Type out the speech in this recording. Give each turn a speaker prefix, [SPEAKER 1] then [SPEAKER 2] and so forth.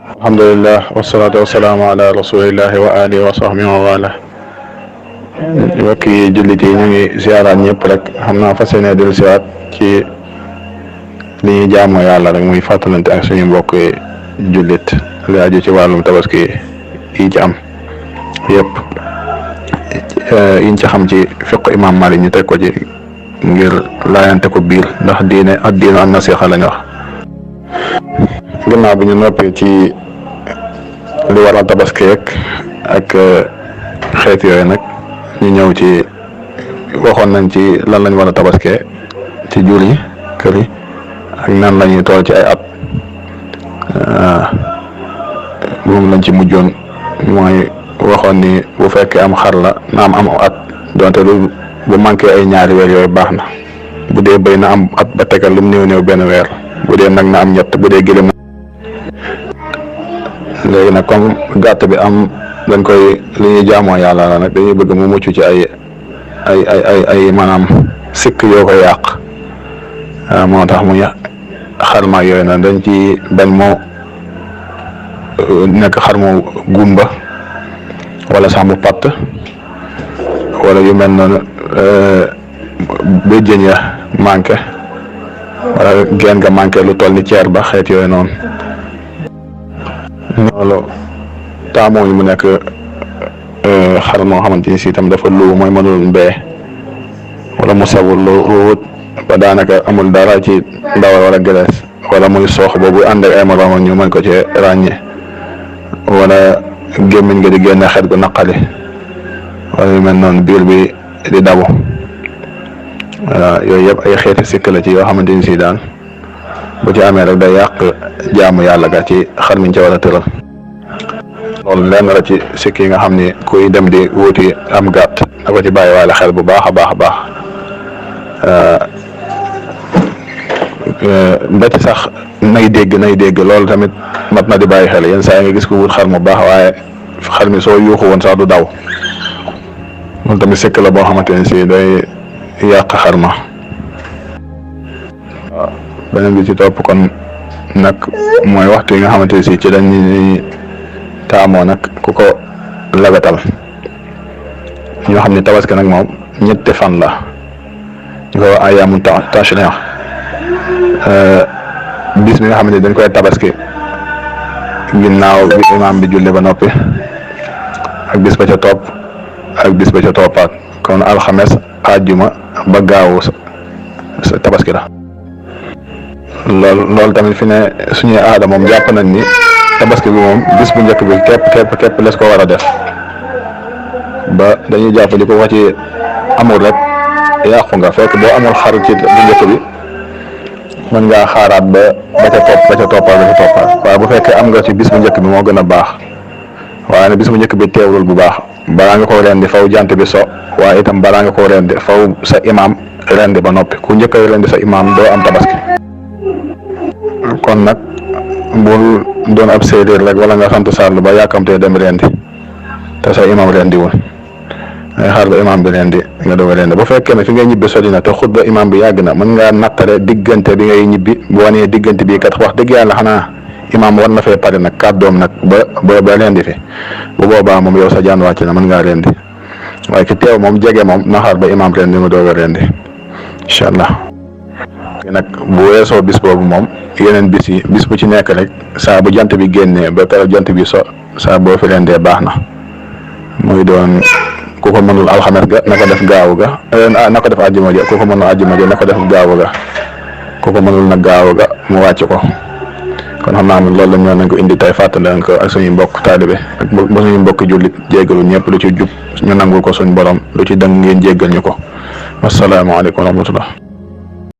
[SPEAKER 1] alhamdulillah wasalaatu wasalaamu ala rasulillahi wa alihi wa sahbihi wa wala. Mbokki jullit yi ñu ngi ziaraat ñëpp rek xam naa fas yéene dellu siwaat ci li ñuy jaamoo yàlla rek muy fàttalante ak suñu mbokk jullit li aju ci wàllum tabaski yi ci am yëpp yiñ ci xam ci fiqh imam Malik ñu teg ko ci ngir laayante ko biir ndax diine ak diine an nasiha lañ wax. ginnaaw bi ñu noppee ci li waral tabaski ak xeet yooyu nag ñu ñëw ci waxoon nañ ci lan lañ war a tabaskee ci jur yi kër yi ak nan lañuy toll ci ay at moom lañ ci mujjoon mooy waxoon ni bu fekkee am xar la na am at donte lu bu manqué ay ñaari weer yooyu baax na bu dee béy na am at ba tegal lu mu néew benn weer bu dee nag na am ñett bu dee gëlëm léegi nag comme gàtt bi am dañ koy li ñuy jaamoo yàlla la nag dañuy bëgg mu mucc ci ay maanaam sikk yoo koy yàq moo tax muy xarma yooyu nag dañ ci bañ moo nekk xar mu gumba wala sax mu patt wala yu mel noonu béjjën ya manqué wala geen nga manqué lu toll ni ceer ba xeet yooyu noonu loolu taamoo ñu mu nekk xar moo xamante ni si itam dafa lu mooy mënul mbee wala mu sawul lu ruut ba daanaka amul dara ci ndawal wala gëlees wala muy soox boobu ànd ak ay moroomam ñu mën ko ci ràññee wala gémmiñ nga di génne xet gu naqali wala yu mel noonu biir bi di dabu voilà yooyu yëpp ay xeeti sikk la ci yoo xamante ni si daan bu ci amee rek day yàq jaamu yàlla ga ci xar miñ ca war a tëral loolu lenn la ci sikk yi nga xam ni kuy dem di wuti am gàtt na ko ci bàyyi waale xel bu baax a baax a baax ba ci sax nay dégg loolu tamit mat na di bàyyi xel yenn saa yi nga gis ko wut xar mu baax waaye xar mi soo yuuxu woon sax du daw loolu tamit sikk la boo xamante ne si day yàq xar ma waaw beneen bi ci topp kon nag mooy waxtu yi nga xamante ne si ci dañuy taamoo nag ku ko labetal ñoo xam ne tabaski nag moom ñetti fan la ñu ko ayaamu tashriq bis bi nga xam ne dañ koy tabaski ginnaaw bi imaam bi julli ba noppi ak bis ba ca topp ak bis ba ca toppaat kon alxames àjjuma ba gaawu sa tabaski la loolu tamit fi ne suñuy aada moom jàpp nañ ni tabaski bi moom bis bu njëkk bi képp les ko war a def ba dañuy jàpp li ko wax ci amul rek yàqu nga fekk boo amul xar ci bu njëkk bi mën ngaa xaaraat ba ca toppaat waaye bu fekkee am nga ci bis bu njëkk bi moo gën a baax waaye ne bis bu njëkk bi teewlul bu baax balaa nga ko rendi faw jant bi so waaye itam balaa nga ko rendi faw sa imaam rendi ba noppi ku njëkk a rendi sa imaam doo am tabaski kon nag bul doon ab séeréer rek wala nga sant Sall ba yàkkamtee dem rendi te sa imaam rendiwul ngay xaar ba imaam bi rendi nga doog a rendi bu fekkee ne fi ngay ñibbi sori na te xutba imaam bi yàgg na mën ngaa nattale diggante bi ngay ñibbi bu wanee diggante bi kat wax dëgg yàlla xanaa imaam war na fee pare nag kàddoom nag ba rendi fi bu boobaa moom yow sa jaan wàcc na mën ngaa rendi waaye ki teew moom jege moom na xaar ba imaam rendi nga doog a rendi incha allah. nag bu weesoo bis boobu moom yeneen bis bu ci nekk rek saa bu jant bi génnee ba pare jant bi so saa boo fi rendee baax na muy doon ku ko mënul alxames ga na ko def gaawu ga na ko def àjjuma ja ku ko mënul àjjuma ja na ko def gaawu ga ku ko mënul nag gaawu ga mu wàcc ko kon xam naa loolu la ñoo nañ ko indi tey fàttali ko ak suñuy mbokk taalibe ak suñuy mbokk jullit jéggalu ñëpp lu ci jub ñu nangul ko suñ borom lu ci dëng ngeen jéggal ñu ko wasalaamaaleykum wa rahmatullah